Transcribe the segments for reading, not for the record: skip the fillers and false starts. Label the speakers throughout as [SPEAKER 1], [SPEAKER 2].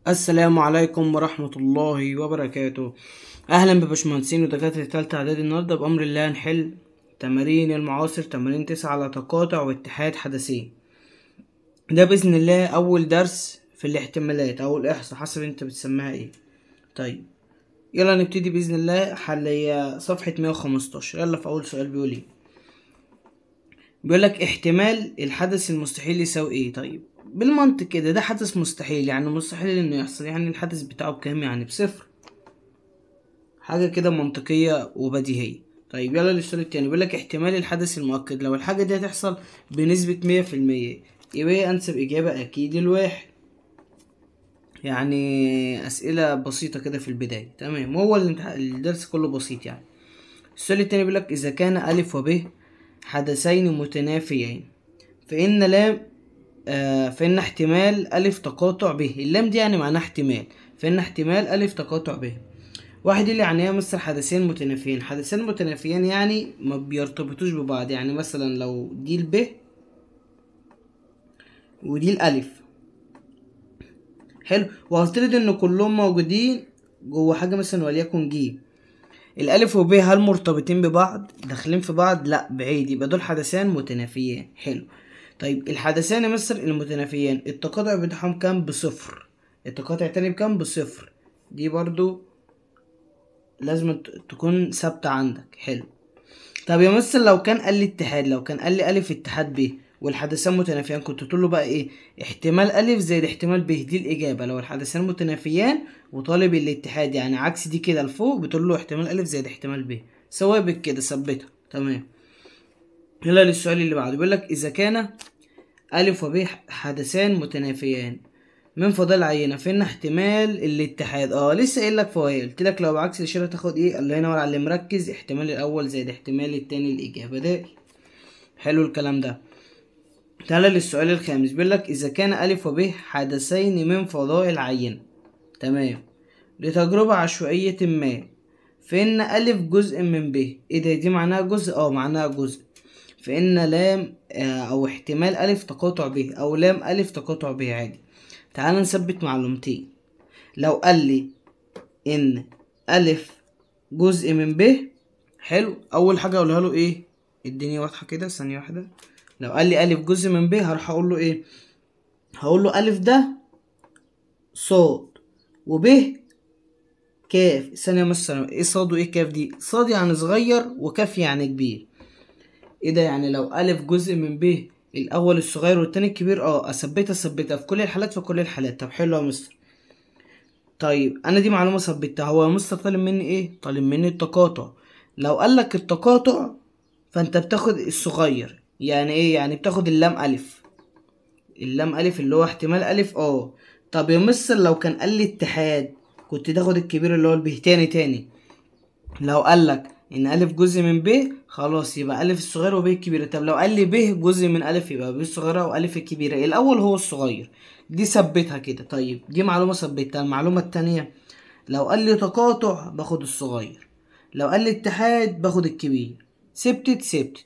[SPEAKER 1] السلام عليكم ورحمة الله وبركاته. أهلا بباشمهندسين ودكاترة تالتة إعدادي. النهاردة بأمر الله هنحل تمارين المعاصر، تمارين 9 على تقاطع واتحاد حدثين. ده بإذن الله أول درس في الاحتمالات أو الإحصاء حسب أنت بتسميها إيه. طيب يلا نبتدي بإذن الله. حل صفحة 115. يلا في أول سؤال بيقول إيه؟ بيقولك احتمال الحدث المستحيل يساوي إيه؟ طيب بالمنطق كده ده حدث مستحيل، يعني مستحيل انه يحصل، يعني الحدث بتاعه بكام؟ يعني بصفر. حاجة كده منطقية وبديهية. طيب يلا للسؤال التاني. بيقولك احتمال الحدث المؤكد لو الحاجة دي هتحصل بنسبة 100% يبقى ايه انسب اجابة؟ اكيد الواحد. يعني اسئلة بسيطة كده في البداية، تمام؟ هو الدرس كله بسيط يعني. السؤال التاني بيقولك اذا كان الف وب حدثين متنافيين فإن لام فإن احتمال ألف تقاطع ب، اللام دي يعني معناها احتمال، فإن احتمال ألف تقاطع ب. واحد اللي يعني ايه مثلا حدثين متنافيين؟ حدثين متنافيين يعني ما بيرتبطوش ببعض، يعني مثلا لو دي الب ودي الألف، حلو، وهفترض إن كلهم موجودين جوه حاجة مثلا وليكن ج. الألف وب هل مرتبطين ببعض؟ داخلين في بعض؟ لأ، بعيد، يبقى دول حدثان متنافيان. حلو. طيب الحدثان مثلا المتنافيان التقاطع بتاعهم كام؟ بصفر. التقاطع التاني بكام؟ بصفر. دي برضو لازم تكون ثابتة عندك. حلو. طب يا مثلا لو كان قال لي اتحاد، لو كان قال لي ألف اتحاد ب والحدثان متنافيان، كنت تقول له بقى ايه؟ احتمال ألف زائد احتمال ب، دي الإجابة. لو الحدثان متنافيان وطالب الاتحاد يعني عكس دي كده لفوق، بتقول له احتمال ألف زائد احتمال ب، ثوابت كده ثبتها، تمام. يلا للسؤال اللي بعده. بيقول لك إذا كان ألف وب حدثان متنافيان من فضل العينة فإن احتمال الاتحاد، لسه قايل لك فوائد، قلت لك لو بعكس الإشارة تاخد إيه؟ الله ينور على اللي مركز، احتمال الأول زائد احتمال التاني، الإجابة ده. حلو الكلام ده. تعالى للسؤال الخامس. بيقول لك إذا كان ألف وب حدثين من فضاء العينة، تمام، لتجربة عشوائية ما فإن ألف جزء من ب، إيه ده؟ دي معناها جزء؟ معناها جزء. فإن لام أو احتمال ألف تقاطع ب أو لام ألف تقاطع ب عادي. تعال نثبت معلومتين. لو قال لي إن ألف جزء من ب، حلو، أول حاجة أقولها له إيه؟ الدنيا واضحة كده، ثانية واحدة. لو قال لي ألف جزء من ب هروح أقول له إيه؟ هقول له ألف ده صاد وب كاف. ثانية مثلا، إيه صاد وإيه كاف دي؟ صاد يعني صغير وكاف يعني كبير. ايه ده؟ يعني لو ألف جزء من ب الأول الصغير والتاني الكبير، أثبتها في كل الحالات، في كل الحالات. طب حلو يا مستر. طيب أنا دي معلومة ثبتها. هو يا مستر طالب مني إيه؟ طالب مني التقاطع. لو قالك التقاطع فأنت بتاخد الصغير، يعني إيه؟ يعني بتاخد اللام ألف، اللام ألف اللي هو احتمال ألف. طب يا مستر لو كان قال لي اتحاد كنت تاخد الكبير اللي هو الب. تاني لو قالك ان الف جزء من ب، خلاص يبقى الف الصغير وب الكبيره. طب لو قال لي ب جزء من الف يبقى ب الصغيره والف الكبيره، الاول هو الصغير، دي ثبتها كده. طيب دي معلومه ثبتها. المعلومه الثانيه لو قال لي تقاطع باخد الصغير، لو قال لي اتحاد باخد الكبير. ثبتت.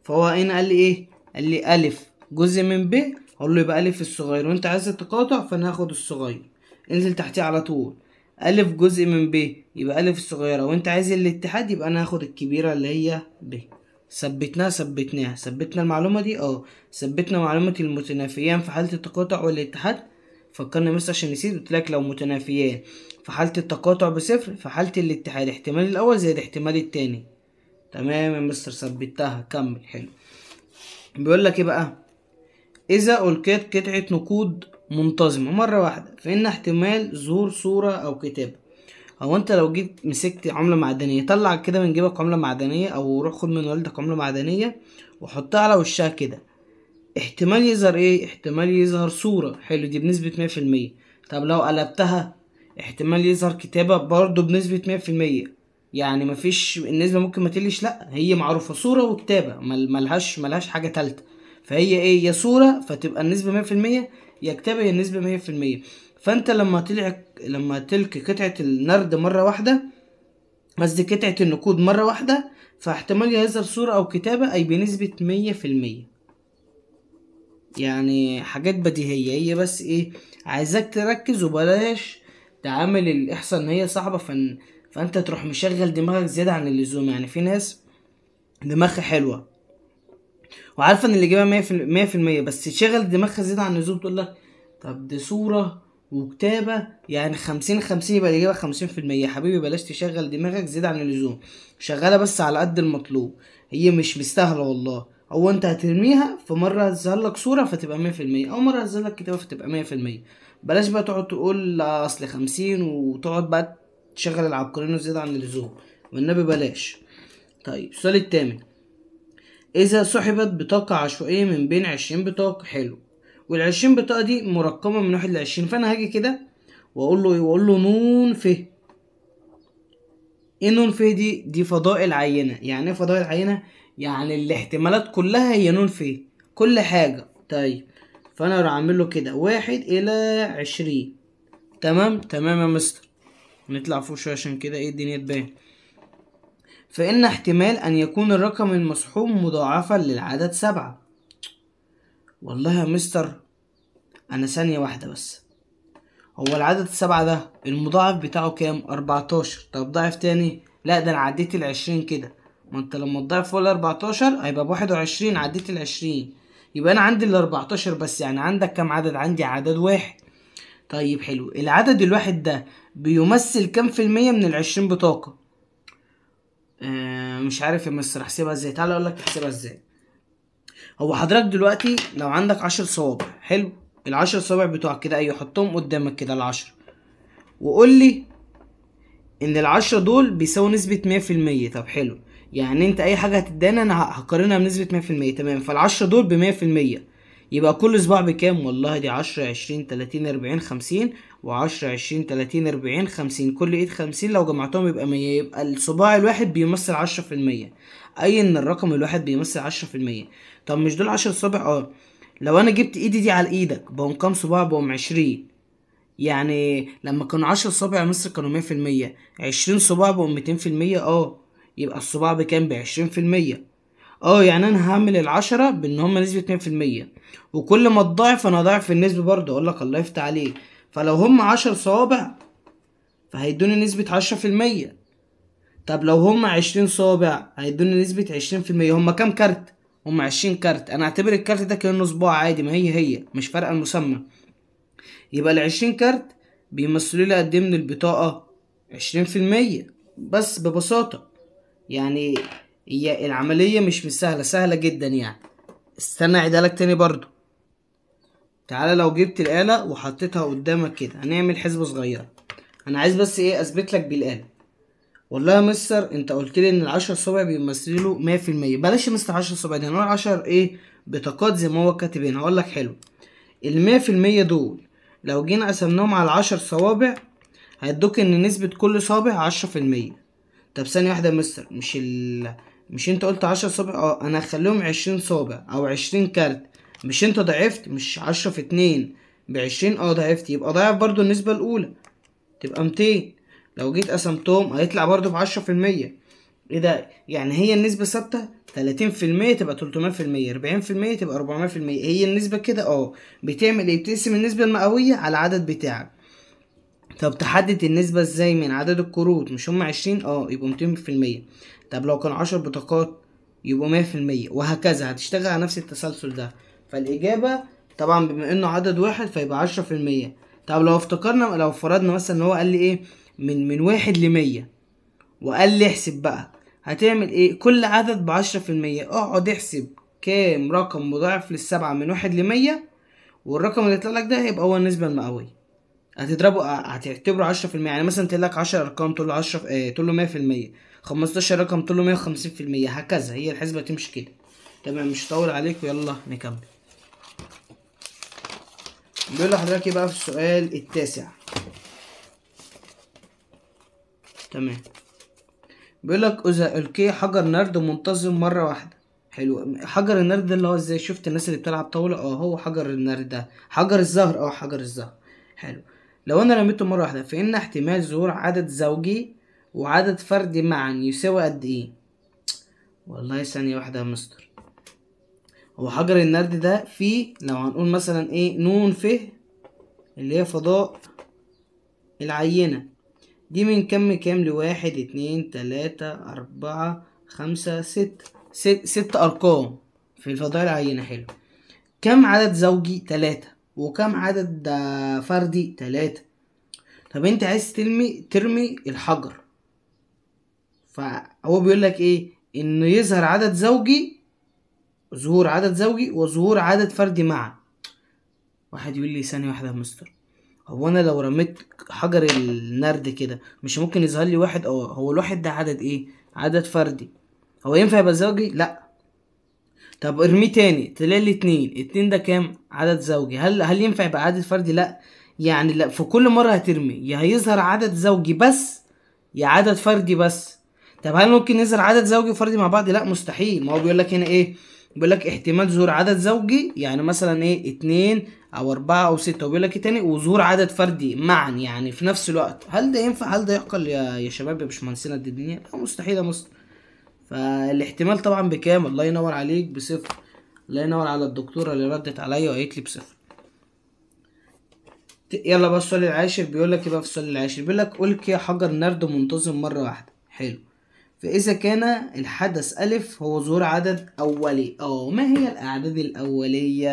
[SPEAKER 1] فهو هنا قال لي ايه؟ قال لي الف جزء من ب، اقول له يبقى الف الصغير، وانت عايز التقاطع فانا هاخد الصغير. انزل تحتيه على طول، ألف جزء من ب يبقى ألف الصغيرة، وأنت عايز الاتحاد يبقى أنا هاخد الكبيرة اللي هي ب. ثبتناها ثبتنا المعلومة دي. ثبتنا معلومة المتنافيان في حالة التقاطع والاتحاد. فكرني بس عشان نسيت، قلت لك لو متنافيان في حالة التقاطع بصفر، في حالة الاتحاد احتمال الأول زائد احتمال التاني. تمام يا مستر، ثبتها. كمل. حلو. بيقول لك إيه بقى؟ إذا ألقيت قطعة نقود منتظمة مرة واحدة فإن احتمال ظهور صورة أو كتابة. هو أنت لو جيت مسكت عملة معدنية، طلع كده من جيبك عملة معدنية أو روح خد من والدك عملة معدنية وحطها على وشها كده، احتمال يظهر إيه؟ احتمال يظهر صورة. حلو، دي بنسبة 100%. طب لو قلبتها احتمال يظهر كتابة برضه بنسبة 100%. يعني مفيش النسبة ممكن ما تقلش، لأ هي معروفة صورة وكتابة، ملهاش حاجة تالتة. فهي إيه؟ يا صورة فتبقى النسبة 100%، يا كتابة هي النسبة 100%. فانت لما تلقي قطعة النرد مرة واحدة، قصدي قطعة النقود مرة واحدة، فاحتمال يظهر صورة أو كتابة أي بنسبة 100%. يعني حاجات بديهية هي، بس ايه عايزاك تركز وبلاش تعامل الاحصاء ان هي صعبة، فانت تروح مشغل دماغك زيادة عن اللزوم. يعني في ناس دماغها حلوة وعارفة ان الاجابة 100%، بس تشغل دماغها زيادة عن اللزوم، تقول لك طب دي صورة وكتابة يعني 50-50 يبقى الإجابة 50%. يا حبيبي بلاش تشغل دماغك زيادة عن اللزوم، شغالة بس على قد المطلوب، هي مش مستاهلة والله. هو انت هترميها في مرة هتظهر لك صورة فتبقى 100%، أو مرة هتظهر لك كتابة فتبقى 100%. بلاش بقى تقعد تقول أصل 50 وتقعد بقى تشغل العبقريين زيادة عن اللزوم، والنبي بلاش. طيب السؤال التامن، إذا سحبت بطاقة عشوائية من بين 20 بطاقة، حلو، وال20 بطاقة دي مرقمة من 1 ل20، فأنا هاجي كده وأقول له إيه؟ وأقول له نون ف. إيه نون ف دي؟ دي فضائل عينة. يعني إيه فضائل عينة؟ يعني الاحتمالات كلها هي نون ف، كل حاجة. طيب فأنا هروح أعمل له كده 1 إلى 20. تمام تمام يا مستر، نطلع فوق شوية عشان كده إيه الدنيا تبان. فإن احتمال أن يكون الرقم المسحوب مضاعفا للعدد 7. والله يا مستر أنا ثانية واحدة بس، هو العدد 7 ده المضاعف بتاعه كام؟ 14. طب ضاعف تاني؟ لا ده أنا عديت 20 كده، ما أنت لما تضاعف فوق 14 هيبقى ب21، عديت 20، يبقى أنا عندي 14 بس. يعني عندك كام عدد؟ عندي عدد واحد. طيب حلو، العدد الواحد ده بيمثل كام في المية من 20 بطاقة؟ مش عارف يا مستر احسبها ازاي، تعالى اقول لك احسبها ازاي. هو حضرتك دلوقتي لو عندك 10 صوابع، حلو، ال10 صوابع بتوعك كده، ايوه حطهم قدامك كده ال10، وقول لي ان ال10 دول بيساووا نسبة 100%. طب حلو، يعني انت اي حاجة هتدينا انا هقارنها بنسبة 100%. تمام، فال10 دول ب100%، يبقى كل صباع بكام؟ والله دي 10 20 30 40 50، و10 20 30 40 50، كل ايد 50، لو جمعتهم يبقى 100، يبقى الصباع الواحد بيمثل 10%، اي ان الرقم الواحد بيمثل 10%. طب مش دول 10 صابع؟ لو انا جبت ايدي دي على ايدك بقوم كام صباع؟ بقوم 20. يعني لما كانوا 10 صابع مصر كانوا 100%، 20 صباع بقوم 200%. يبقى الصباع بكام؟ ب20%. يعني انا هعمل 10 بان هما نسبة 100%، وكل ما تضاعف انا هضاعف النسبة برضه، اقول لك الله يفتح عليك. فلو هما 10 صوابع فهيدوني نسبة 10%. طب لو هما 20 صابع هيدوني نسبة 20%. هما كام كارت؟ هما 20 كارت. انا اعتبر الكارت ده كأنه صباع عادي، ما هي هي مش فارقة المسمى. يبقى 20 كارت بيمثلوا لي قد ايه من البطاقة؟ 20% بس، ببساطة. يعني هي العملية مش سهلة، سهلة جدا يعني. استنى اعيدها لك تاني برضو. تعالى لو جبت الآلة وحطيتها قدامك كده، هنعمل حسبة صغيرة. انا عايز بس ايه اثبت لك بالآلة. والله يا مستر انت قلت لي ان 10 صوابع بيمثلوا 100%، بلاش يا مستر 10 صوابع دي، هنقول 10 ايه بطاقات زي ما هو كاتب هنا. هقول لك حلو، 100% دول لو جينا قسمناهم على 10 صوابع هيدوك ان نسبة كل صابع 10%. طب ثانية واحدة يا مستر، مش انت قلت 10 صابع؟ انا هخليهم 20 صابع او 20 كارت. مش انت ضعفت؟ مش 10 في 2 ب20؟ ضعفت، يبقى ضعف برضو النسبة الأولى تبقى 200. لو جيت قسمتهم هيطلع برضو ب10%. ايه ده؟ يعني هي النسبة ثابتة، 30% تبقى 300%، 40% تبقى 400%. هي النسبة كده. بتعمل ايه؟ بتقسم النسبة المئوية على العدد بتاعك. طب تحدد النسبة ازاي؟ من عدد الكروت، مش هم 20؟ يبقوا 200%. طب لو كانوا 10 بطاقات يبقوا 100%، وهكذا. هتشتغل على نفس التسلسل ده. فالإجابة طبعا بما انه عدد واحد فيبقى 10%. طب لو افتكرنا، لو فرضنا مثلا ان هو قال لي ايه من 1 ل100 وقال لي احسب بقى، هتعمل ايه؟ كل عدد ب10%. اقعد احسب كام رقم مضاعف للسبعة من 1 ل100، والرقم اللي يطلع لك ده هيبقى هو النسبة المئوية. هتضربه، هتعتبره 10%. يعني مثلا تقول لك 10 ارقام تقول له 10، تقول له 100%، 15 رقم تقول له 150%، هكذا. هي الحسبة تمشي كده. تمام، مش هطول عليك ويلا نكمل. بيقول لحضرتك ايه بقى في السؤال التاسع؟ تمام، بيقول لك اذا القي حجر نرد منتظم مرة واحدة. حلو، حجر النرد ده اللي هو ازاي؟ شفت الناس اللي بتلعب طاولة؟ هو حجر النرد ده، حجر الزهر. حجر الزهر. حلو، لو انا رميته مرة واحدة فإن احتمال ظهور عدد زوجي وعدد فردي معا يساوي قد ايه؟ والله ثانية واحدة يا مستر، هو حجر النرد ده فيه لو هنقول مثلا ايه نون ف اللي هي فضاء العينة دي من كم كام؟ لواحد اتنين تلاتة أربعة خمسة ستة، ست أرقام في الفضاء العينة. حلو. كم عدد زوجي؟ 3. وكم عدد فردي؟ 3. طب انت عايز ترمي الحجر، فهو بيقول لك ايه؟ انه يظهر عدد زوجي، ظهور عدد زوجي وظهور عدد فردي معا. واحد يقول لي ثانية واحدة يا مستر، هو انا لو رميت حجر النرد كده مش ممكن يظهر لي واحد؟ اه، هو الواحد ده عدد ايه؟ عدد فردي. هو ينفع يبقى زوجي؟ لا. طب ارميه تاني تلاقي لي 2، 2 ده كام؟ عدد زوجي. هل ينفع يبقى عدد فردي؟ لا. يعني لا، في كل مرة هترمي يا هيظهر عدد زوجي بس يا عدد فردي بس. طب هل ممكن يظهر عدد زوجي وفردي مع بعض؟ لا مستحيل. ما هو بيقول لك هنا ايه؟ بيقول لك احتمال ظهور عدد زوجي، يعني مثلا ايه 2 او 4 او 6، وبيقول لك ايه تاني؟ وظهور عدد فردي معا، يعني في نفس الوقت. هل ده ينفع؟ هل ده يعقل يا شباب يا باشمهندسين قد الدنيا؟ لا مستحيل يا مستر. فالاحتمال طبعا بكام؟ الله ينور عليك، بصفر. الله ينور على الدكتوره اللي ردت عليا وقالت لي بصفر. يلا بقى السؤال العاشر. بيقول لك ايه بقى في السؤال العاشر؟ بيقول لك ألقي حجر نرد منتظم مره واحده. حلو. فإذا كان الحدث ألف هو ظهور عدد أولي. ما هي الأعداد الأولية؟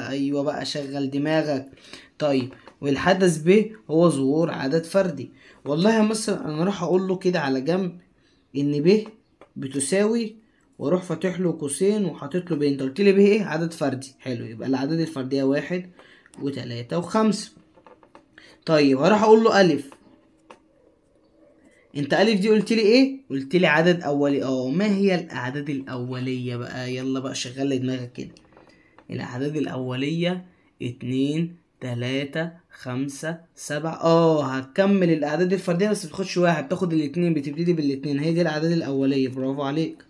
[SPEAKER 1] أيوة بقى شغل دماغك. طيب والحدث ب هو ظهور عدد فردي. والله يا مستر أنا راح أقول له كده على جنب إن ب بتساوي، وأروح فاتح له قوسين وحاطط له ب. أنت قلت لي ب إيه؟ عدد فردي. حلو، يبقى الأعداد الفردية 1 و3 و5. طيب هروح أقول له ألف. انت ألف دي قلت لي ايه؟ قلت لي عدد أولي. ما هي الأعداد الأولية بقى؟ يلا بقى شغل لي دماغك كده. الأعداد الأولية 2 3 5 7. هتكمل الأعداد الفردية بس بتاخدش واحد، بتاخد الاتنين، بتبتدي بالاتنين. هي دي الأعداد الأولية. برافو عليك.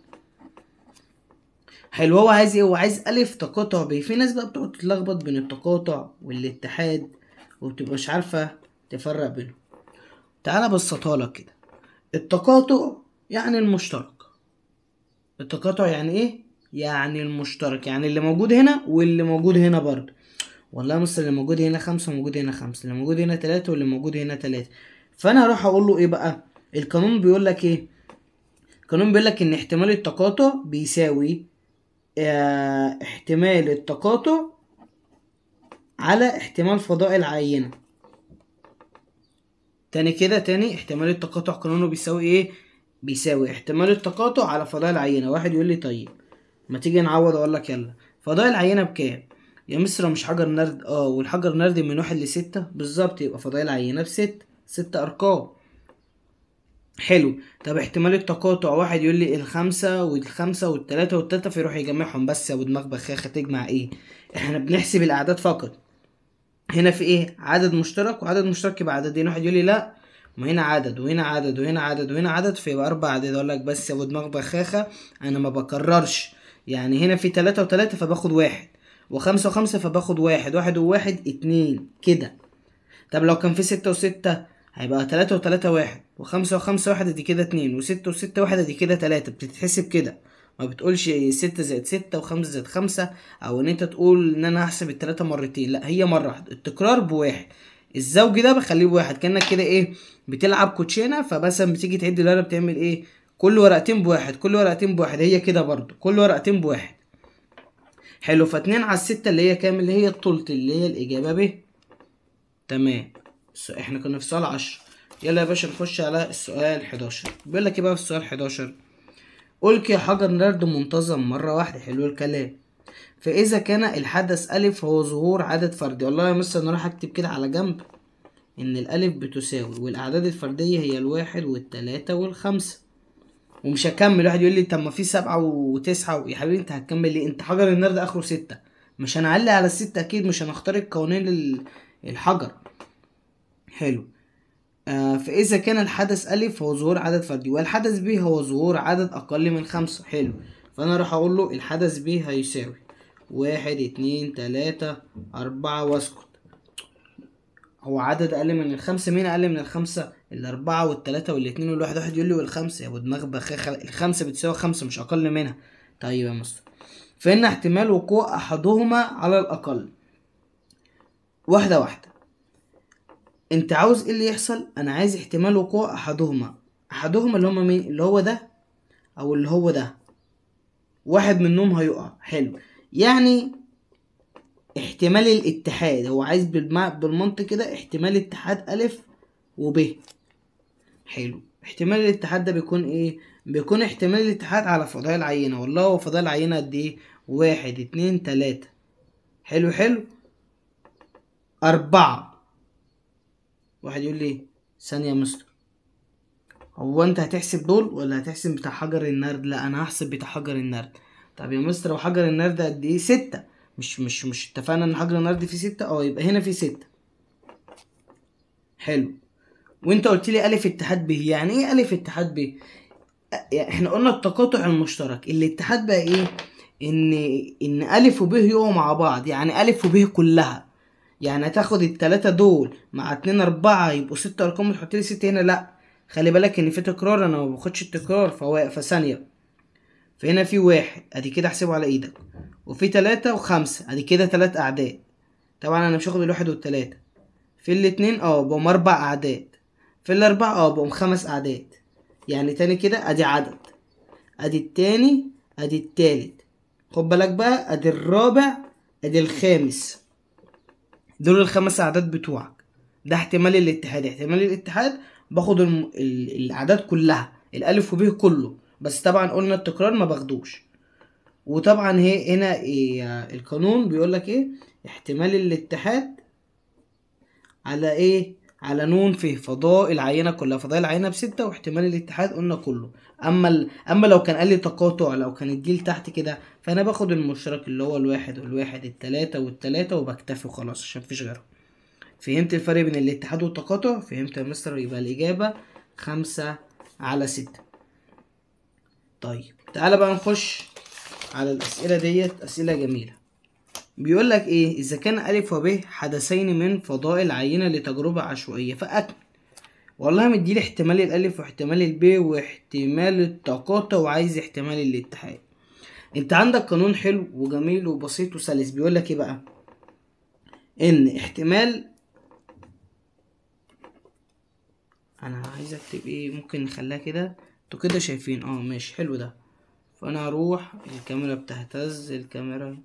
[SPEAKER 1] حلو. هو عايز ايه؟ هو عايز ألف تقاطع ب. في ناس بقى بتقعد تتلخبط بين التقاطع والاتحاد وبتبقى مش عارفة تفرق بينهم. تعالى بسطها لك كده. التقاطع يعني المشترك. التقاطع يعني ايه؟ يعني المشترك، يعني اللي موجود هنا واللي موجود هنا برضه. والله مثلا اللي موجود هنا 5 وموجود هنا 5، اللي موجود هنا 3 واللي موجود هنا 3. فانا هروح اقول له ايه بقى؟ القانون بيقول لك ايه؟ القانون بيقول لك ان احتمال التقاطع بيساوي احتمال التقاطع على احتمال فضاء العينة. تاني كده، تاني احتمال التقاطع قانونه بيساوي ايه؟ بيساوي احتمال التقاطع على فضاء العينة. واحد يقول لي طيب ما تيجي نعوض، اقول لك يلا فضاء العينة بكام؟ يا مصر مش حجر نرد؟ والحجر نرد من 1 ل6 بالظبط، يبقى فضاء العينة ب6، 6 ارقام. حلو. طب احتمال التقاطع، واحد يقول لي 5 وال5 وال3 وال3، فيروح يجمعهم. بس يا ابو دماغ بخاخة تجمع ايه؟ احنا بنحسب الاعداد فقط. هنا في ايه؟ عدد مشترك وعدد مشترك يبقى عددين. واحد يقول لي لا، ما هنا عدد وهنا عدد وهنا عدد وهنا عدد، فيبقى 4 اعداد. اقول لك بس يا ابو دماغ بخاخه انا ما بكررش، يعني هنا في 3 و3 فباخد 1، و5 و5 فباخد 1، 1 و1 2 كده. طب لو كان في 6 و6 هيبقى 3 و3 1، و5 و5 1 دي كده 2، و6 و6 1 دي كده 3. بتتحسب كده، ما بتقولش 6 زائد 6 و5 زائد 5، او ان انت تقول ان انا هحسب التلاتة مرتين، لا هي مرة واحدة. التكرار بواحد، الزوج ده بخليه بواحد. كأنك كده ايه بتلعب كوتشينة، فمثلا بتيجي تعد الورقة بتعمل ايه؟ كل ورقتين بواحد، كل ورقتين بواحد. هي كده برضو كل ورقتين بواحد. حلو. ف2 على 6 اللي هي كام؟ اللي هي التلت، اللي هي الإجابة ب. تمام. احنا كنا في سؤال 10. يلا يا باشا نخش على السؤال 11. بيقول لك ايه بقى في السؤال 11؟ ألقي حجر نرد منتظم مرة واحدة. حلو الكلام. فإذا كان الحدث ألف هو ظهور عدد فردي. والله يا مستر أنا راح أكتب كده على جنب إن الألف بتساوي والأعداد الفردية هي 1 وال3 وال5، ومش هكمل. واحد يقول لي طب ما في 7 و9، يا حبيبي أنت هتكمل ليه؟ أنت حجر النرد آخره 6، مش هنعلي على ال6 أكيد، مش هنخترق قوانين الحجر. حلو. فإذا كان الحدث ألف هو ظهور عدد فردي والحدث ب هو ظهور عدد أقل من 5. حلو. فأنا راح أقول له الحدث ب هيساوي 1 2 3 4 واسكت. هو عدد أقل من 5، مين أقل من 5؟ 4 وال3 وال2 وال1. واحد يقول لي وال5 يا أبو دماغ بخاخة، 5 بتساوي 5 مش أقل منها. طيب يا مستر. فإن احتمال وقوع أحدهما على الأقل. واحدة واحدة، انت عاوز ايه اللي يحصل؟ انا عايز احتمال وقوع احدهما. احدهما اللي هما مين؟ اللي هو ده او اللي هو ده، واحد منهم هيقع. حلو، يعني احتمال الاتحاد، هو عايز بالمنطق كده احتمال اتحاد الف وب. حلو، احتمال الاتحاد ده بيكون ايه؟ بيكون احتمال الاتحاد على فضايا العينة. والله هو فضايا العينة قد ايه؟ 1 2 3. حلو حلو، 4. واحد يقول لي ثانية يا مستر، هو انت هتحسب دول ولا هتحسب بتاع حجر النرد؟ لا انا هحسب بتاع حجر النرد. طب يا مستر وحجر النرد قد ايه؟ 6. مش اتفقنا ان حجر النرد فيه 6؟ اه يبقى هنا فيه 6. حلو، وانت قلت لي الف اتحاد ب. يعني ايه الف اتحاد ب؟ احنا قلنا التقاطع المشترك. الاتحاد بقى ايه؟ ان الف وب يقعوا مع بعض، يعني الف وب كلها، يعني هتاخد التلاتة دول مع 2 4 يبقوا 6 ارقام وتحط لي 6 هنا. لا خلي بالك ان في تكرار، انا ما باخدش التكرار، فهو فثانية. فهنا في 1 ادي كده احسبه على ايدك، وفي 3 و5 ادي كده 3 اعداد. طبعا انا مش هاخد الواحد والتلاتة، في الاتنين بقوم 4 اعداد، في الاربعة بقوم 5 اعداد. يعني تاني كده ادي عدد، ادي التاني، ادي التالت، خد بالك بقى ادي الرابع، ادي الخامس. دول ال5 اعداد بتوعك. ده احتمال الاتحاد. احتمال الاتحاد باخد الاعداد كلها، الالف وب كله، بس طبعا قلنا التكرار ما باخدوش. وطبعا هي هنا إيه القانون بيقول لك ايه؟ احتمال الاتحاد على ايه؟ على نون في فضاء العينة كلها. فضاء العينة ب6، واحتمال الاتحاد قلنا كله. اما لو كان قال لي تقاطع، لو كان الجيل تحت كده، فانا باخد المشترك اللي هو الواحد والواحد، التلاتة والتلاتة، وبكتفي وخلاص عشان مفيش غيره. فهمت الفرق بين الاتحاد والتقاطع؟ فهمت يا مستر؟ يبقى الإجابة 5/6. طيب تعالى بقى نخش على الأسئلة ديت، أسئلة جميلة. بيقول لك ايه؟ اذا كان الف وب حدثين من فضاء العينة لتجربة عشوائية فاكمل. والله مديلي احتمال الالف واحتمال الب واحتمال التقاطع وعايز احتمال الاتحاد. انت عندك قانون حلو وجميل وبسيط وسلس، بيقول لك ايه بقى؟ ان احتمال، انا عايز اكتب ايه، ممكن نخليها كده، انتوا كده شايفين ماشي حلو ده. فانا هروح، الكاميرا بتهتز، الكاميرا،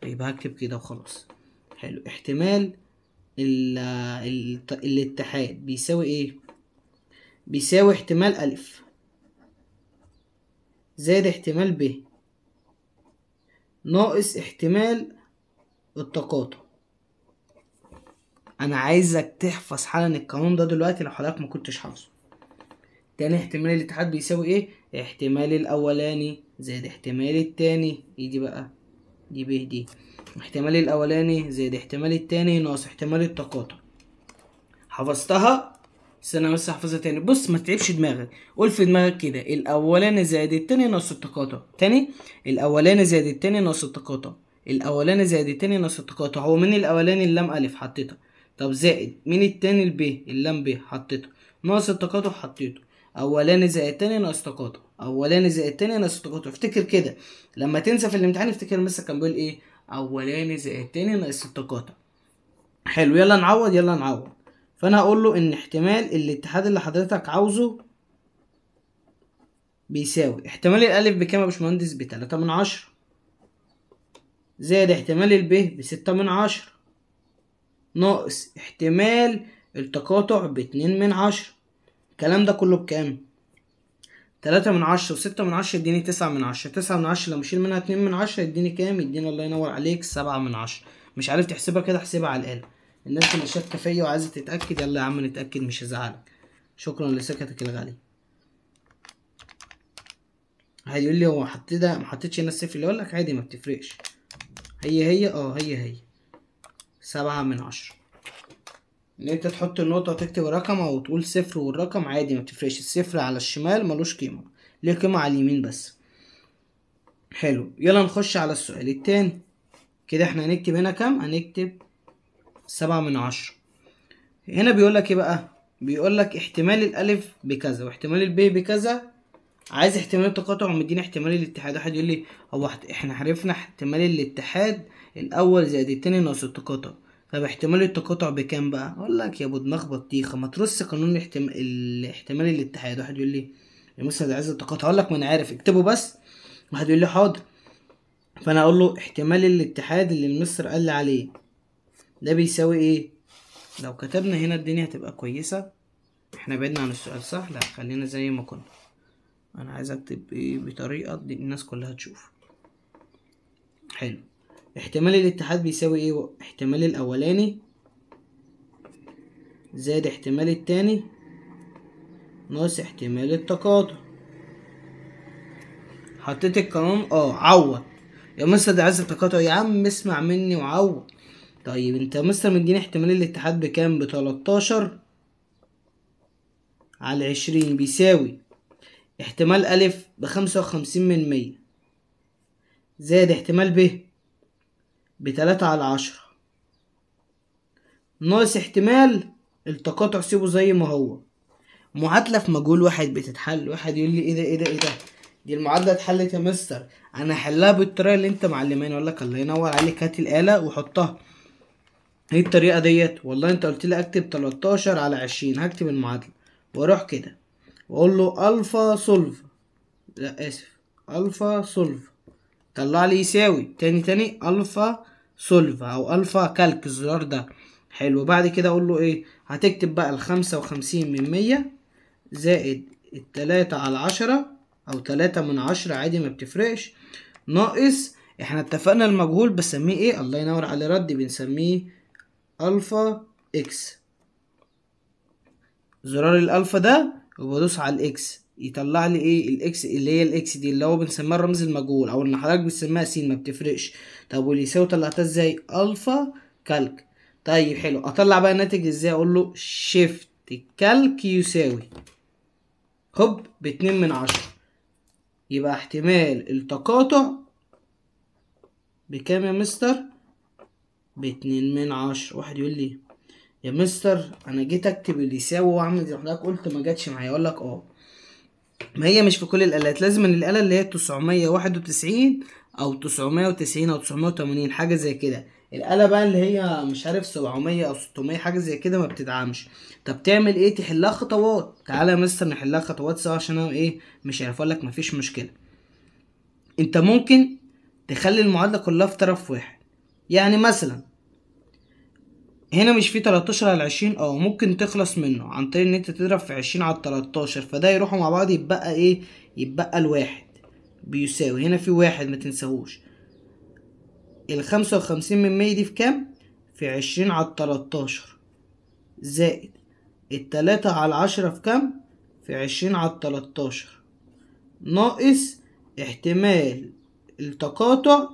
[SPEAKER 1] يبقى هكتب كده وخلاص. حلو، احتمال الاتحاد بيساوي ايه؟ بيساوي احتمال الف زائد احتمال ب ناقص احتمال التقاطع. انا عايزك تحفظ حالا القانون ده دلوقتي لو حضرتك ما كنتش حافظه. تاني احتمال الاتحاد بيساوي ايه؟ احتمال الاولاني زائد احتمال التاني، ايه دي بقى؟ دي ب دي، احتمال الاولاني زائد احتمال التاني ناقص احتمال التقاطع. حفظتها؟ استنى بس احفظها تاني. بص ما تتعبش دماغك، قول في دماغك كده الاولاني زائد التاني ناقص التقاطع. تاني، الاولاني زائد التاني ناقص التقاطع، الاولاني زائد التاني ناقص التقاطع. هو مين الاولاني؟ اللام الف حطيتها. طب زائد مين التاني؟ الب، اللام ب حطيته، ناقص التقاطع حطيته. اولاني زائد تاني ناقص تقاطع، اولاني زائد تاني ناقص تقاطع. افتكر كده لما تنسى في الامتحان، افتكر مثلا كان بيقول ايه؟ اولاني زائد تاني ناقص التقاطع. حلو، يلا نعوض، يلا نعوض. فانا هقول له ان احتمال الاتحاد اللي حضرتك عاوزه بيساوي احتمال الالف بكام يا باشمهندس؟ ب3/10 زائد احتمال الب ب6/10 ناقص احتمال التقاطع ب2/10. الكلام ده كله بكام؟ 3/10 و6/10 يديني 9/10. 9/10 لما اشيل منها 2/10 يديني كام؟ يديني الله ينور عليك 7/10. مش عارف تحسبها كده احسبها على الآلة. الناس اللي شاكة فيا وعايزة تتأكد، يلا يا عم نتأكد، مش هزعلك. شكرا لثقتك الغالية. هيقول لي هو حطيت ده ما حطيتش هنا الصفر، اللي اقول لك عادي ما بتفرقش، هي هي هي هي 7/10. ان انت تحط النقطة وتكتب الرقم او تقول صفر والرقم عادي ما بتفرقش. الصفر على الشمال ملوش قيمة، ليه قيمة على اليمين بس. حلو، يلا نخش على السؤال التاني. كده احنا هنكتب هنا كام؟ هنكتب 7/10. هنا بيقول لك ايه بقى؟ بيقول لك احتمال الالف بكذا واحتمال الب بكذا عايز احتمال التقاطع ومديني احتمال الاتحاد. واحد يقول لي هو احنا عرفنا احتمال الاتحاد الاول زائد التاني ناقص التقاطع، طب احتمال التقاطع بكام بقى؟ اقول لك يا ابو دماغ بطيخه، ما ترص قانون احتمال الاتحاد. واحد يقول لي يا مستر ده عايز التقاطع، اقول لك ما انا عارف اكتبه بس. واحد يقول لي حاضر، فانا اقول له احتمال الاتحاد اللي المستر قال لي عليه ده بيساوي ايه؟ لو كتبنا هنا الدنيا هتبقى كويسه. احنا بعدنا عن السؤال صح؟ لا خلينا زي ما كنا. انا عايز اكتب ايه بطريقه دي الناس كلها تشوف. حلو، احتمال الاتحاد بيساوي ايه؟ احتمال الاولاني زائد احتمال التاني ناقص احتمال التقاطع. حطيت القانون عوض يا مستر ده عايز التقاطع، يا عم اسمع مني وعوض. طيب انت يا مستر مديني احتمال الاتحاد بكام؟ ب13 على 20 بيساوي احتمال ألف ب55% زائد احتمال ب ب3 على 10 ناقص احتمال التقاطع، سيبه زي ما هو. معادلة في مجهول واحد بتتحل. واحد يقول لي ايه ده ايه ده ايه ده، دي المعادلة اتحلت يا مستر، انا هحلها بالطريقة اللي انت معلماني. اقول لك الله ينور عليك، هات الآلة وحطها. ايه الطريقة ديت؟ والله انت قلت لي اكتب 13 على 20، هكتب المعادلة واروح كده واقول له alpha solve، لا اسف alpha solve، طلع لي يساوي تاني alpha solve او alpha calc الزرار ده. حلو، بعد كده اقول له ايه؟ هتكتب بقى 55% زائد 3 على 10 او 3 من 10 عادي ما بتفرقش، ناقص احنا اتفقنا المجهول بسميه ايه؟ الله ينور على ردي، بنسميه alpha X. زرار الالفا ده وبدوس على ال X يطلع لي ايه؟ ال X اللي هي ال X دي اللي هو بنسميها الرمز المجهول او ان حضرتك بتسميها س، ما بتفرقش. طب واللي يساوي طلعتها ازاي؟ alpha calc. طيب حلو، اطلع بقى الناتج ازاي؟ اقول له shift calc يساوي هوب ب2 من 10، يبقى احتمال التقاطع بكام يا مستر؟ ب2 من 10. واحد يقول لي يا مستر انا جيت اكتب اللي يساوي واعمل زي ما حضرتك قلت ما جاتش معايا. اقول لك ما هي مش في كل الالات، لازم ان الاله اللي هي 991 او 990 او 980 حاجه زي كده، الاله بقى اللي هي مش عارف 700 او 600 حاجه زي كده ما بتدعمش. طب تعمل ايه؟ تحلها خطوات. تعالى يا مستر نحلها خطوات سوا عشان انا ايه مش عارف. اقول لك مفيش مشكله، انت ممكن تخلي المعادله كلها في طرف واحد. يعني مثلا هنا مش في 13 على 20، ممكن تخلص منه عن طريق ان انت تضرب في 20 على 13، فده يروحوا مع بعض يتبقى ايه؟ يتبقى الواحد بيساوي هنا في واحد ما تنساهوش، 55% دي في كام؟ في 20 على 13 زائد 3 على 10 في كام؟ في 20 على 13 ناقص احتمال التقاطع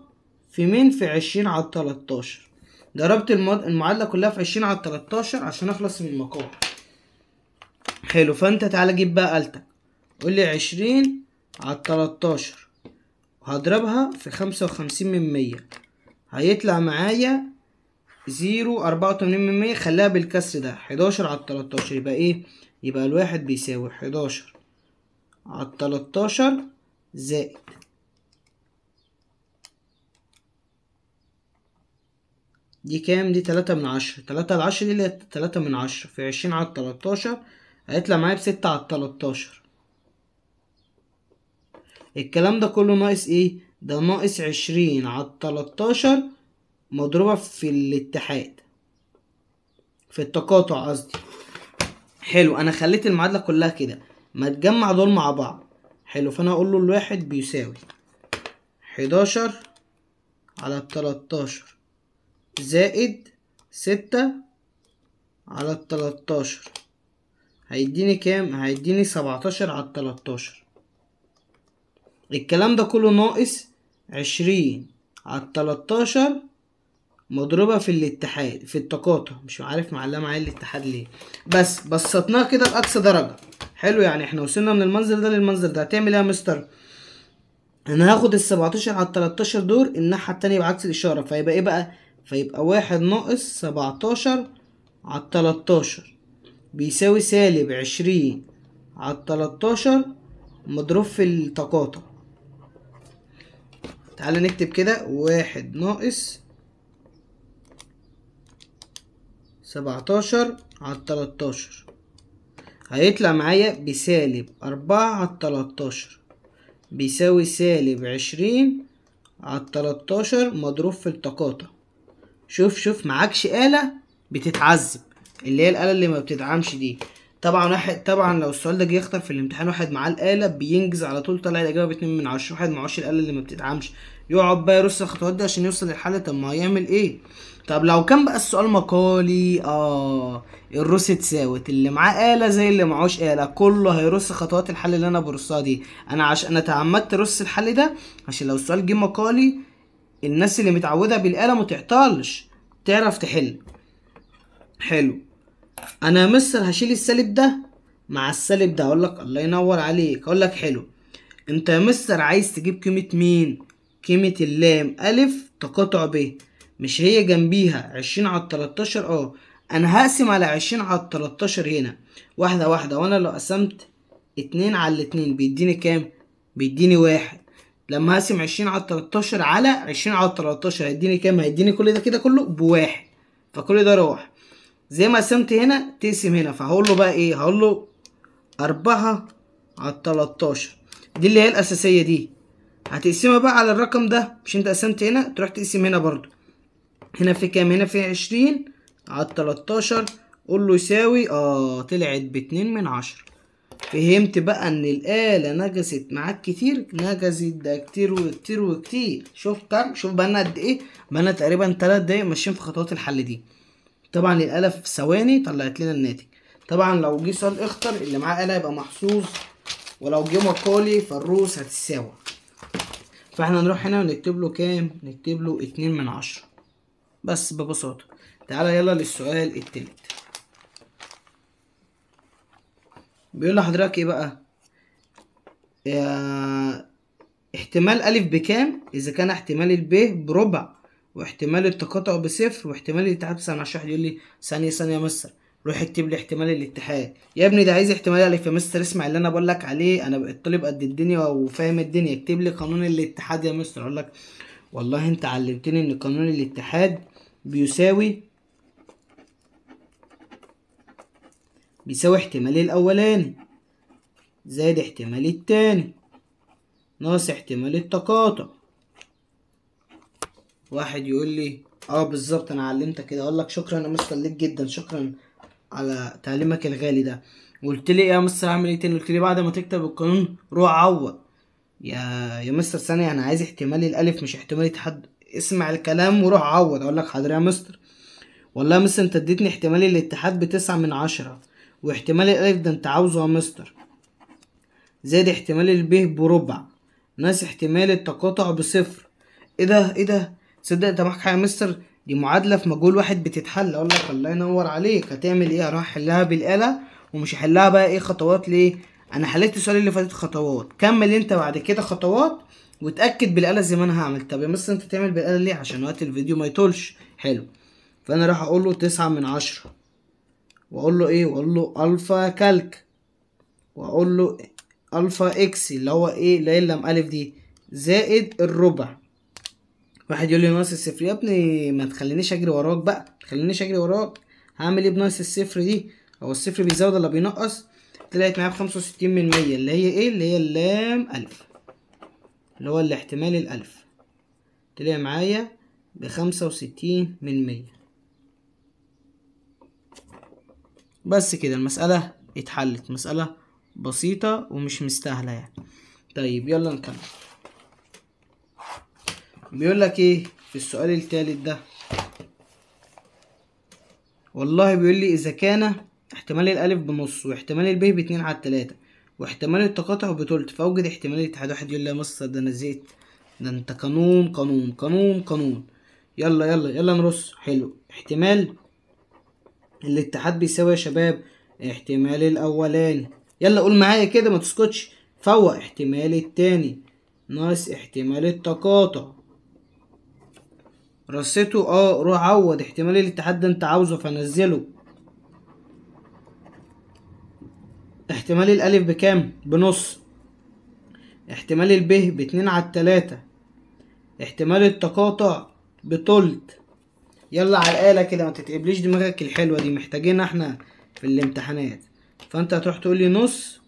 [SPEAKER 1] في مين؟ في 20 على 13. ضربت المعادلة كلها في 20 على 13 عشان اخلص من المقام. حلو، فانت تعالى جيب بقى آلتك، قول لي 20 على 13 وهضربها في 55%، هيطلع معايا 0.84%، خليها بالكسر ده 11 على 13، يبقى ايه؟ يبقى الواحد بيساوي 11 على 13 زائد دي كام؟ دي 3 من 10، 3 على 10 دي اللي هي 3 من 10 في 20 على 13 هيطلع معايا ب6 على 13. الكلام ده كله ناقص ايه؟ ده ناقص 20 على 13 مضروبة في الاتحاد، في التقاطع قصدي. حلو، انا خليت المعادلة كلها كده، ما تجمع دول مع بعض. حلو، فانا اقول له الواحد بيساوي 11 على 13 زائد 6 على 13 هيديني كام؟ هيديني 17 على 13. الكلام ده كله ناقص 20 على 13 مضروبة في الاتحاد في التقاطع، مش عارف معلقة معايا الاتحاد ليه، بس بسطناها كده لأقصى درجة. حلو، يعني احنا وصلنا من المنظر ده للمنظر ده. هتعمل ايه يا مستر؟ انا هاخد 17 على 13 دور الناحية التانية بعكس الإشارة، فيبقى ايه بقى؟ فيبقى 1 ناقص 17 على 13 بيساوي سالب 20 على 13 مضروب في التقاطع. تعالى نكتب كده 1 ناقص 17 على 13 هيطلع معايا بسالب 4 على 13 بيساوي سالب 20 على 13 مضروب في التقاطع. شوف شوف معكش آلة بتتعذب، اللي هي الآلة اللي ما بتدعمش دي. طبعا لو السؤال ده جه يخطر في الامتحان واحد معاه الآلة بينجز على طول، طلع الإجابة ب2 من 10. واحد معهوش الآلة اللي ما بتدعمش يقعد بقى يرص الخطوات دي عشان يوصل للحل. طب ما هيعمل ايه؟ طب لو كان بقى السؤال مقالي، الروس اتساوت، اللي معاه آلة زي اللي معهوش آلة، كله هيرص خطوات الحل اللي انا برصها دي. انا عشان انا تعمدت ارص الحل ده عشان لو السؤال جه مقالي الناس اللي متعودة بالآلة ما تعطلش، تعرف تحل. حلو، انا يا مستر هشيل السالب ده مع السالب ده، اقول لك الله ينور عليك. اقول لك حلو، انت يا مستر عايز تجيب قيمة مين؟ قيمة اللام ألف تقاطع ب، مش هي جنبيها 20 على 13؟ انا هقسم على 20 على 13 هنا واحدة واحدة، وانا لو قسمت 2 على 2 بيديني كام؟ بيديني 1. لما هقسم 20 على 13 على 20 على 13 هيديني كام؟ هيديني كل ده كده كله بواحد، فكل ده راح. زي ما قسمت هنا تقسم هنا، فهقول له بقى ايه؟ هقول له 4 على 13 دي اللي هي الأساسية دي، هتقسمها بقى على الرقم ده، مش انت قسمت هنا تروح تقسم هنا برضو. هنا في كام؟ هنا في 20 على 13، قول له يساوي طلعت ب2 من 10. فهمت بقى ان الآلة نجزت معاك كتير، نجزت ده كتير وكتير وكتير. شوف كام، شوف بقالنا قد ايه، بقالنا تقريبا 3 دقايق ماشيين في خطوات الحل دي. طبعا الآلة في ثواني طلعت لنا الناتج. طبعا لو جه سؤال اخطر اللي معاه آلة يبقى محظوظ، ولو جه مقالي فالروس هتتساوى. فاحنا نروح هنا ونكتب له كام؟ نكتب له 2 من 10 بس ببساطة. تعالى يلا للسؤال التالت. بيقول لحضرتك ايه بقى؟ احتمال ألف بكام إذا كان احتمال الب بربع، واحتمال التقاطع بصفر، واحتمال الاتحاد ب9 من 10. يقول لي ثانية ثانية يا مستر، روح اكتب لي احتمال الاتحاد. يا ابني ده عايز احتمال الف يا مستر، اسمع اللي انا بقول لك عليه، انا بقيت طالب قد الدنيا وفاهم الدنيا، اكتب لي قانون الاتحاد يا مستر. اقول لك والله انت علمتني ان قانون الاتحاد بيساوي احتمالي الاولاني زائد احتمالي التاني ناقص احتمال التقاطع. واحد يقول لي بالظبط انا علمتك كده، اقول لك شكرا يا مستر ليك جدا، شكرا على تعليمك الغالي ده. قلت لي يا مستر اعمل ايه تاني؟ قلت لي بعد ما تكتب القانون روح عوض. يا مستر ثانية، انا عايز احتمال الالف مش احتمال الاتحاد، اسمع الكلام وروح عوض. اقول لك حاضر يا مستر، والله يا مستر انت اديتني احتمال الاتحاد ب9 من 10، واحتمال الالف ده انت عاوزه يا مستر، زائد احتمال الب بربع ناقص احتمال التقاطع بصفر. ايه ده ايه ده؟ تصدق انت معاك حق يا مستر، دي معادلة في مجهول واحد بتتحل. اقول لك الله ينور عليك. هتعمل ايه؟ هروح احلها بالآلة، ومش هحلها بقى ايه خطوات. ليه؟ انا حليت السؤال اللي فاتت خطوات، كمل انت بعد كده خطوات وتأكد بالآلة زي ما انا هعمل. طب يا مستر انت تعمل بالآلة ليه؟ عشان وقت الفيديو ما يطولش. حلو، فانا راح اقول له 9 من 10، واقول له ايه؟ واقول له الفا calc، واقول له الفا x اللي هو ايه؟ اللي هي اللام الف دي زائد الربع. واحد يقول لي ناقص الصفر، يا ابني ما تخلينيش اجري وراك بقى، ما تخلينيش اجري وراك، هعمل ايه بناقص الصفر دي؟ هو الصفر بيزود ولا بينقص؟ طلعت معايا ب65 من 100، اللي هي ايه؟ اللي هي اللام الف، اللي هو الاحتمال الالف، طلع معايا ب65 من 100. بس كده المسألة اتحلت، مسألة بسيطة ومش مستاهلة يعني. طيب يلا نكمل. بيقول لك ايه في السؤال التالت ده؟ والله بيقول لي اذا كان احتمال الالف بنص، واحتمال الب ب2 على 3، واحتمال التقاطع بتلت، فاوجد احتمال الاتحاد. واحد يقول لي يا مستر ده انا زهقت، ده انت قانون قانون قانون قانون. يلا يلا يلا نرص. حلو، احتمال الاتحاد بيساوي يا شباب احتمال الاولاني، يلا قول معايا كده ما تسكتش، فوق احتمال التاني ناقص احتمال التقاطع. رصيته روح عوض احتمال الاتحاد ده انت عاوزه فنزله. احتمال الالف بكام؟ بنص. احتمال الب ب2 على 3، احتمال التقاطع بتلت. يلا على الآلة كده، ما تتقبليش دماغك الحلوة دي، محتاجين احنا في الامتحانات. فانت هتروح تقولي نص،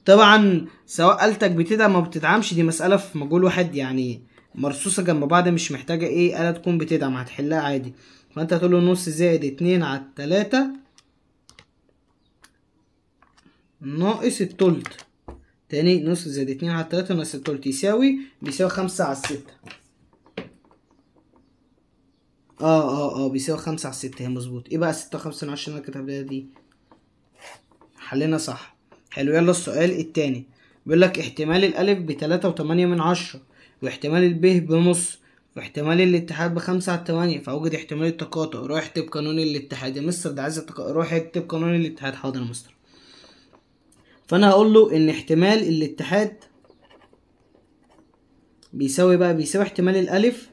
[SPEAKER 1] طبعا سواء آلتك بتدعم ما بتدعمش، دي مسألة في مجهول واحد يعني مرصوصة جنب بعض، مش محتاجة ايه آلة تكون بتدعم، هتحلها عادي. فانت هتقول له نص زائد 2 على 3 ناقص التلت، تاني نص زائد 2 على 3 ناقص التلت يساوي، بيساوي 5 على 6. بيساوي 5 على 6، هي مظبوط. ايه بقى 6 5 من 10 اللي انا كتبتها دي؟ حلينا صح. حلو، يلا السؤال التاني بيقول لك احتمال الالف ب3.8، واحتمال الب بنص، واحتمال الاتحاد ب5 على 8، فاوجد احتمال التقاطع. روح اكتب قانون الاتحاد يا مستر، ده عايز روح اكتب قانون الاتحاد. حاضر يا مستر. فانا هقول له ان احتمال الاتحاد بيساوي بقى، بيساوي احتمال الالف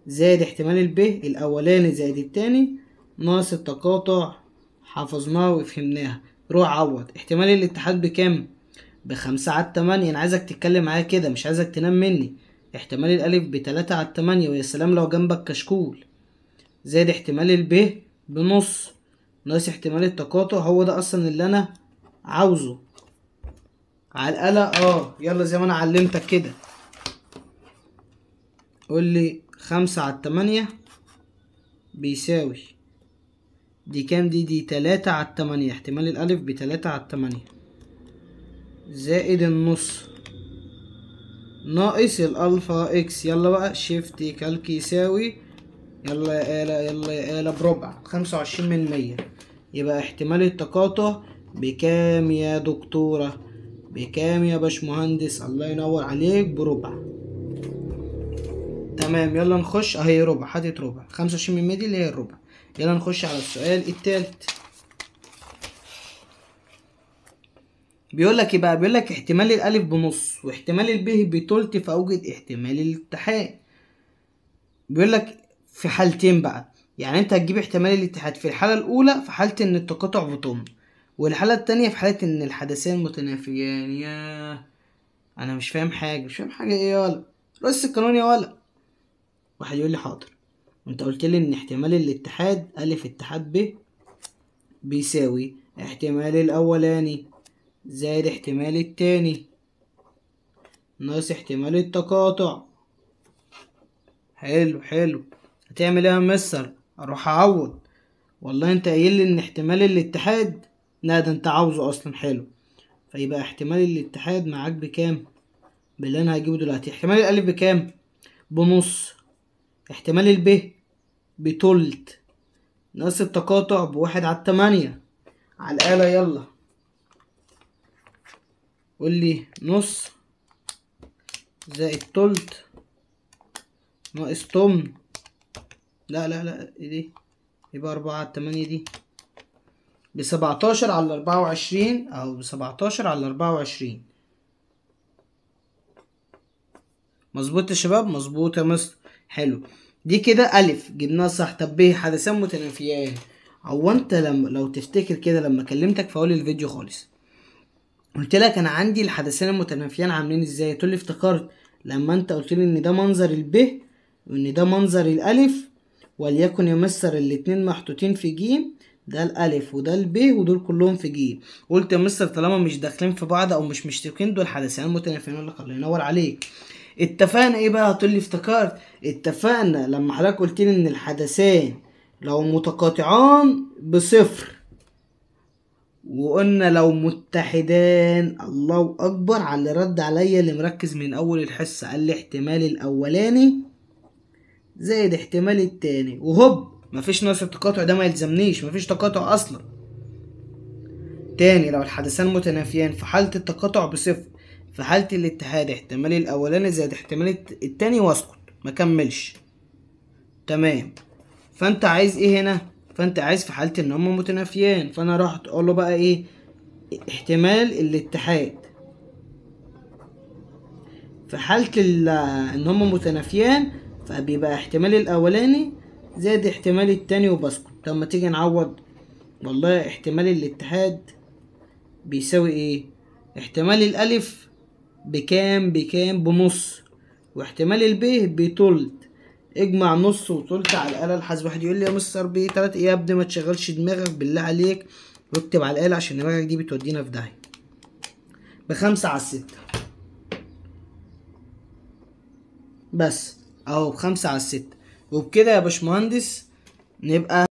[SPEAKER 1] زائد احتمال الب الاولاني زائد التاني ناقص التقاطع. حفظناها وفهمناها. روح عوض. احتمال الاتحاد بكام؟ ب5 على 8. انا عايزك تتكلم معايا كده، مش عايزك تنام مني. احتمال الالف ب3 على 8، ويا سلام لو جنبك كشكول، زائد احتمال الب بنص ناقص احتمال التقاطع. هو ده اصلا اللي انا عاوزه على الآلة. يلا زي ما انا علمتك كده، قول لي 5 على 8 بيساوي دي كام؟ دي 3 على 8، احتمال الألف ب3 على 8 زائد النص ناقص الألفا x. يلا بقى shift calc يساوي، يلا يا آلة، يلا يا آلة، بربع، 25%. يبقى احتمال التقاطع بكام يا دكتورة؟ بكام يا باشمهندس؟ الله ينور عليك، بربع. تمام، يلا نخش، اهي ربع، حاطط ربع، 25% دي اللي هي الربع. يلا نخش على السؤال التالت. بيقول لك ايه بقى؟ بيقول لك احتمال الالف بنص واحتمال الب بتلت، فاوجد احتمال الاتحاد. بيقول لك في حالتين بقى، يعني انت هتجيب احتمال الاتحاد في الحالة الأولى في حالة ان التقاطع بطم، والحالة التانية في حالة ان الحدثين متنافيان. ياه، انا مش فاهم حاجة، مش فاهم حاجة. ايه يا ولا؟ رص القانون يا ولا. واحد يقول لي حاضر، وانت قلت لي ان احتمال الاتحاد الف اتحاد ب بيساوي احتمال الاولاني زائد احتمال التاني ناقص احتمال التقاطع. حلو حلو، هتعمل ايه يا مستر؟ اروح اعوض. والله انت قايل لي ان احتمال الاتحاد، لا ده انت عاوزه اصلا. حلو، فيبقى احتمال الاتحاد معاك بكام؟ باللي انا هجيبه دلوقتي. احتمال الالف بكام؟ بنص، احتمال الب بتلت، ناقص التقاطع ب1 على 8. على الآلة يلا، قول لي نص زائد تلت ناقص تمن، لا لا لا ايه دي؟ يبقى 4 على 8 دي ب17 على 24، او ب17 على 24. مظبوط يا شباب؟ مظبوط يا مستر. حلو، دي كده ألف جبناها صح. طب ب حدثان متنافيان. هو انت لما لو تفتكر كده لما كلمتك في اول الفيديو خالص قلت لك انا عندي الحدثين المتنافيان عاملين ازاي؟ تقول لي افتكرت لما انت قلت لي ان ده منظر الب وان ده منظر الالف، وليكن يا مستر الاتنين محطوطين في ج، ده الالف وده الب ودول كلهم في ج. قلت يا مستر طالما مش داخلين في بعض او مش مشتركين دول حدثين متنافيين. اقول لك الله ينور عليك. اتفقنا ايه بقى؟ هتقول لي افتكرت اتفقنا لما حضرتك قلت لي ان الحدثان لو متقاطعان بصفر، وقلنا لو متحدان. الله اكبر على اللي رد عليا اللي مركز من اول الحصه، قال لي احتمال الاولاني زائد احتمال التاني، وهوب مفيش ناقص التقاطع، ده ما يلزمنيش، مفيش تقاطع اصلا. تاني لو الحدثان متنافيان في حاله التقاطع بصفر، في حاله الاتحاد احتمال الاولاني زائد احتمال التاني، واسكت ما كملش. تمام، فانت عايز ايه هنا؟ فانت عايز في حاله ان هما متنافيان، فانا رحت اقول له بقى ايه؟ احتمال الاتحاد في حاله ان هما متنافيان، فبيبقى احتمال الاولاني زائد احتمال التاني وبسكت. طب ما تيجي نعوض، والله احتمال الاتحاد بيساوي ايه؟ احتمال الالف بكام؟ بكام؟ بنص، واحتمال الب بتلت. اجمع نص وتلت على الآلة الحاسبة. واحد يقول لي يا مستر ب 3، ايه يا ابني ما تشغلش دماغك بالله عليك واكتب على الآلة عشان دماغك دي بتودينا في داهية. ب5/6 بس اهو، ب5/6. وبكده يا باشمهندس نبقى